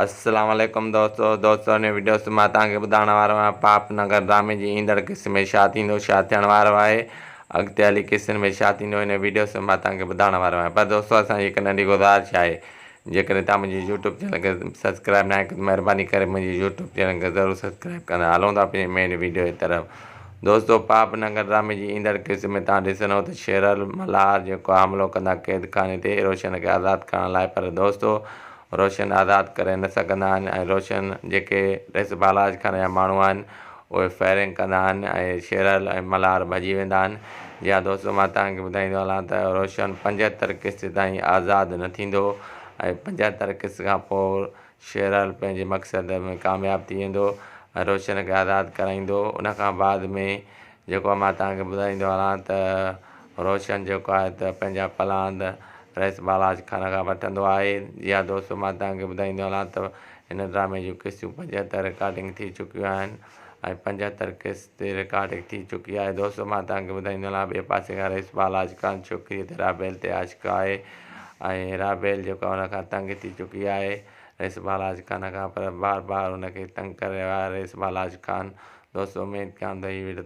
السلام عليڪم دوستو دوستو ان وڊيو ۾ مان توهان کي ٻڌائڻ وارو آهيان پاپ نگر ڊرامي جي ايندڙ قسط ۾ ڇا ٿيندو ڇا ٿيڻ وارو آهي اڳتي هلي قسطن ۾ ڇا ٿيندو ان وڊيو ۾ مان توهان کي ٻڌائڻ وارو آهيان پر دوستو اسان جي هڪ ننڍي گذارش آهي جيڪڏهن توهان منهنجي يوٽيوب چينل کي سبسڪرائب ناهي ڪيو ته مهرباني ڪري منهنجي يوٽيوب چينل کي ضرور سبسڪرائب ڪندا هلون ٿا پنهنجي مين وڊيو جي طرف دوستو پاپ نگر ڊرامي جي ايندڙ قسط ۾ توهان ڏسندو ته شيرل ملهار جيڪو حملو ڪندا قيد خاني تي روشن کي آزاد ڪرڻ لاء پر دوستو روشن آزاد ڪري نه سگهندا آهن ۽ روشن جيڪي رئيس بالاچ خان جا ماڻهو آهن اهي فائرنگ ڪندا آهن ۽ شيرل ۽ ملهار ڀڄي ويندا آهن جي ها دوستو مان توهان کي ٻڌائيندو هلان ته روشن 75 قسط تائين آزاد نه ٿيندو ۽ 75 قسط کان پوء شيرل پنهنجي مقصد ۾ ڪامياب ٿي ويندو ۽ روشن کي آزاد ڪرائيندو ان کان بعد ۾ جيڪو مان توهان کي ٻڌائيندو هلان ته روشن جيڪو آهي ته پنهنجا پلاند رئيس بالاچ خان کان وٺندو آهي. جي ها دوستو مان توهان کي ٻڌائيندو هلان ته هن ڊرامي جون قسطيون 75 رڪارڊنگ ٿي چڪيون آهن ۽ 75 قسط رڪارڊنگ ٿي چڪي آهي دوستو مان توهان کي ٻڌائيندو هلان ٻئي پاسي کان رئيس بالاچ خان ڇوڪري تي رابيل تي عاشق آهي ۽ رابيل جيڪو آهي ان کان تنگ ٿي چڪي آهي رئيس بالاچ خان کان پر بار بار ان کي تنگ ڪري رهيو آهي رئيس بالاچ خان دوستو اميد ڪيان ٿو هي وڊيو.